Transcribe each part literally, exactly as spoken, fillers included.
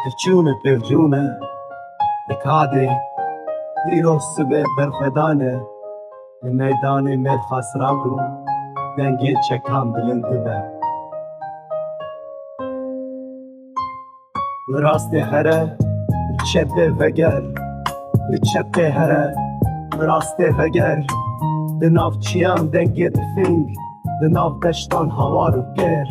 Diçûne pevcûne, dikadê, îro sibê berxwedan e, li meydanê mêrxas rabû, dengê çekan bilind dibe. Li rastê here, li çepê veger, li çepê here, li rastê veger, di nav çiyan dengê tifing, di nav deştan hawar û kêr.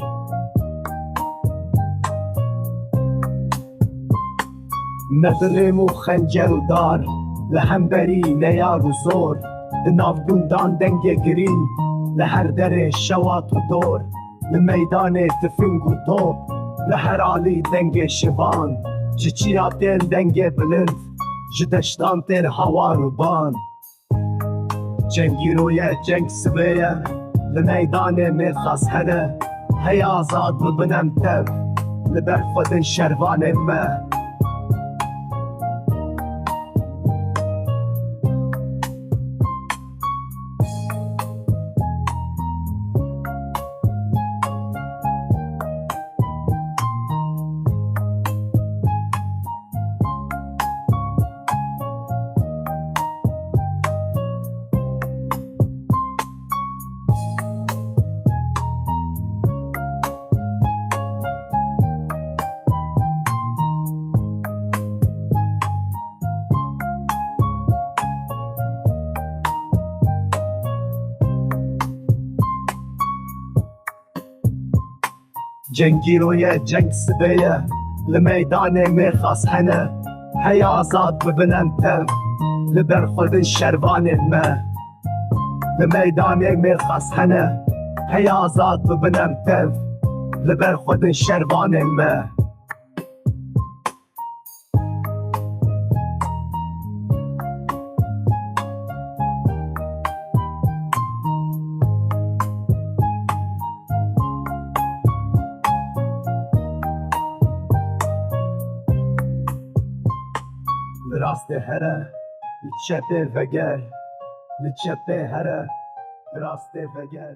Ne bi rêm û xencer û dar, li hemberî neyar û zor, di nav gundan dengê girîn, li her derê şewat û dor, li meydanê tifing û top, li her alî dengê şivan, ji çiya tên dengê bilind, ji deştan tên hawar û ban. Cengîro ye, ceng sibê ye, li meydanê mêrxas hene, heye azad bibin em tev, li ber xwe din şervanên me. Cengîro ye, ceng sibê ye, li meydanê mêrxas hene, heye azad bibin em tev, li ber xwe din şervanên me. Li meydanê mêrxas hene, heye azad bibin em tev, li ber xwe din şervanên me. Li rastê here, li çepê veger, li çepê here, li rastê veger.